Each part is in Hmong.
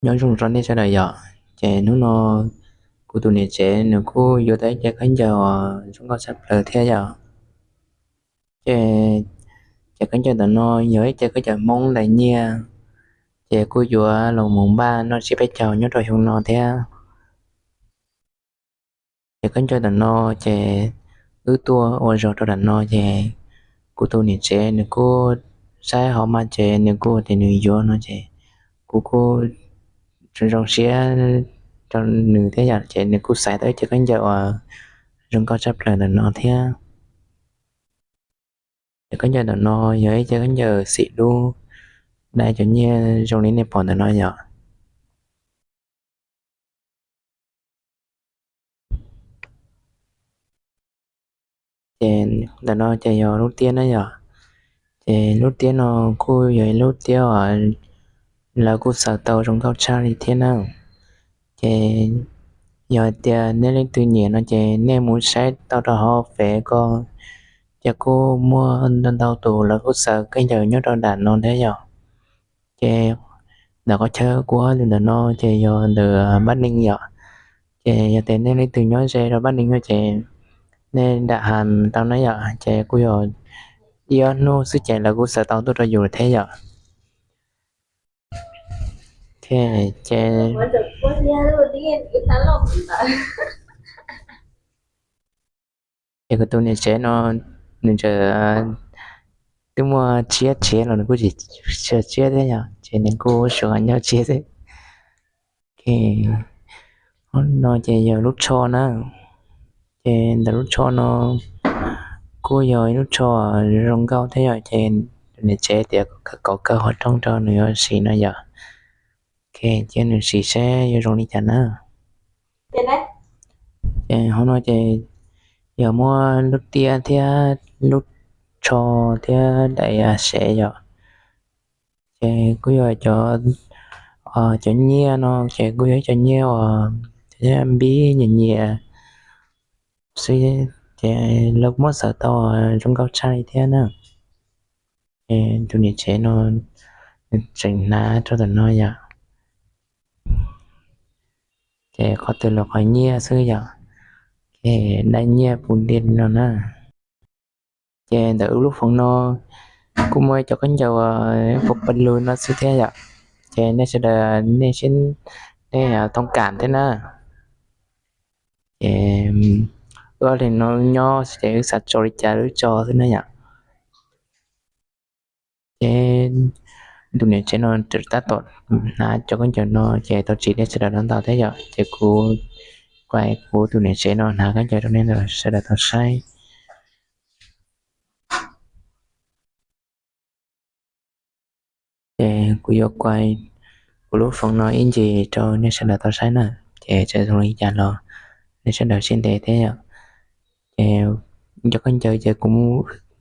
Nyob zoo rau nej sawv daws yom. Ces hnub no kuv tus niam tsev nws kuj yuav tau ib ce khaub ncaws uas zoo nkauj tshaj plaws thiab yom. Ces ce khaub ncaws ntawm no yog ib ce khaub ncaws Hmoob daim nyiaj, ces kuj yuav los mus npaj noj tsiab peb caug nyob rau xyoo no thiab. Ces khaub ncaws ntawm no ces wb tuaj ua zog rau nram no ces kuv tus niam tsev nws kuj saib hauv mas ces nws kuj tias nws yuav no ces kuv kuj zoo zoo siab rau nws thiab yom, ces nws kuj xaiv tau ib ce khaub ncaws uas zoo nkauj tshaj plaws ntawm no thiab. Ces khaub ncaws ntawm no yog ib ce khaub ncaws xim dub, dai cov nyiaj zoo li nej pom ntawm no yom. Ces ntawm no ces yog lub tiab na yom. Ces lub tiab no kuj yog ib lub tiab uas lawv kuj xaws tau zoo nkauj tshaj li thiab na. Ces yog hais tias nej leej twg nyiam no ces nej mus saib tau rau hauv Fev ko, ces kuj muaj ntau ntau tus lawv kuj xaws khaub ncaws nyob rau nram no thiab yom. Ces ntawm qhov chaw kuv hais lus ntawm no ces yog ntawm Pab Neeg yom. Ces yog tias nej leej twg nyob ze rau Pab Neeg no ces nej nram has tau na yom, ces kuj yog ib ob hnub xwb ces lawv kuj xaws tau tuaj rau yus thiab yom. Ces, ces kuv tus niam tsev no nws tseem twb muaj tsiab tshiab los nws kuj tsis tshiab thiab yom, ces nws kuj suav nyob tsiab xwb. No ces yog lub tsho na. Ces ntawm lub tsho no kuj yog ib lub tsho zoo nkauj thiab yom, ces niam tsev tias kom kaw qhov rooj rau nws yuav siv no yom. Ces cia nws siv seb yuav zoo li cas na. Ces hauv no ces yog muab lub tiab thiab lub tsho thiab daim sev yom. Ces kuj yog cov, cov nyiaj no ces kuj yog ib cov nyiaj uas npib nyias nyias xwb, ces lawv kuj muab xaws tau zoo nkauj tshaj li thiab na. Ces tus niam tsev no nws tseem hnav rau ntawm no yom. Ces qhov twg los qhov nyiaj xwb yom. Ces dai nyiaj puv ntiag li no na. Ces ntawm wb lub foom no kuj muaj cov khaub ncaws uas pos pawg lug no xwb thiab yom. Ces nej sawv daws nej sib, nej tau kam thiab na. Ces wb ob leeg no nyob ces wb xav tso li cas wb tso xwb na yom. Ces tus niam tsev no tab tom hnav cov khaub ncaws no ces tau tsim nej sawv daws no ntau thiab yom. Ces kuv kuv tus niam tsev no hnav khaub ncaws rau nej sawv daws tau saib. Ces kuv yuav kuv lub foom no ib ntsis rau nej sawv daws tau saib na. Ces txawm zoo li cas los nej sawv daws siab ntev thiab yom. Ces cov khaub ncaws ces kuv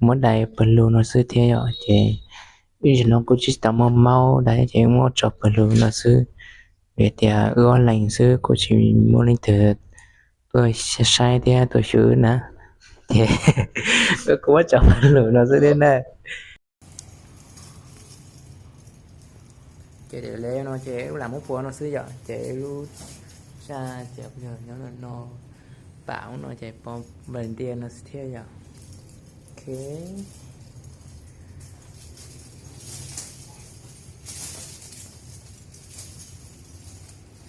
muab dai pawg lug no xwb thiab yom. Ces ib zaug no kuj tsis tau muaj maub dai ces muab tso pawg lug no xwb. Vim tias wb ob leeg xwb kuj tsis muaj leej twg tuaj saib thiab tuaj xyuas na. Ces kuv muab tso pawg lug no xwb thiab na. Ces daim le no ces wb lam muab pua no xwb yom, ces lub sab ces yog nyob no, pam ub no ces pov nplas ntiag no xwb thiab yom. Ok.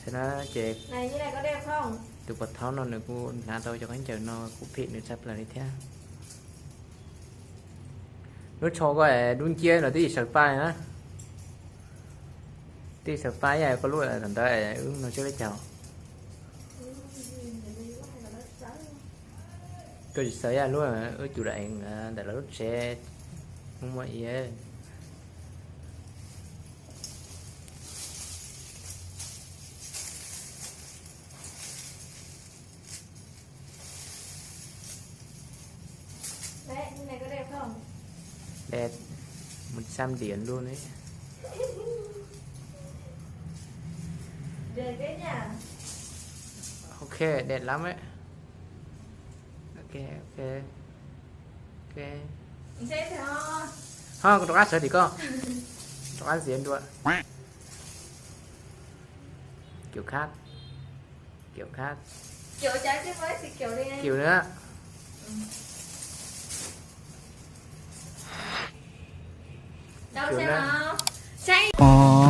Ces tus pov thawj no nws kuj hnav tau cov khaub ncaws no kuj phim nws tshaj plaws li thiab. Lub tsho ko dub nciab los twb tsis sawv pa na. Twb tsis sawv pa ib yam koj lub ntawd wb no tsis peb caug. Koj tsis xav ib yam lub wb cus da ntawm lawv lub tsev muaj muaj i. Đẹp, một trăm điểm luôn đấy. Ok, đẹp lắm đấy. Ok, ok. Ok. Ho, rov qab sawv tim koj. Rov qab xiav dua. Kiểu khác. Kiểu khác. Kiểu trái tim, kiểu nữa. Đâu xem nào. Ồ.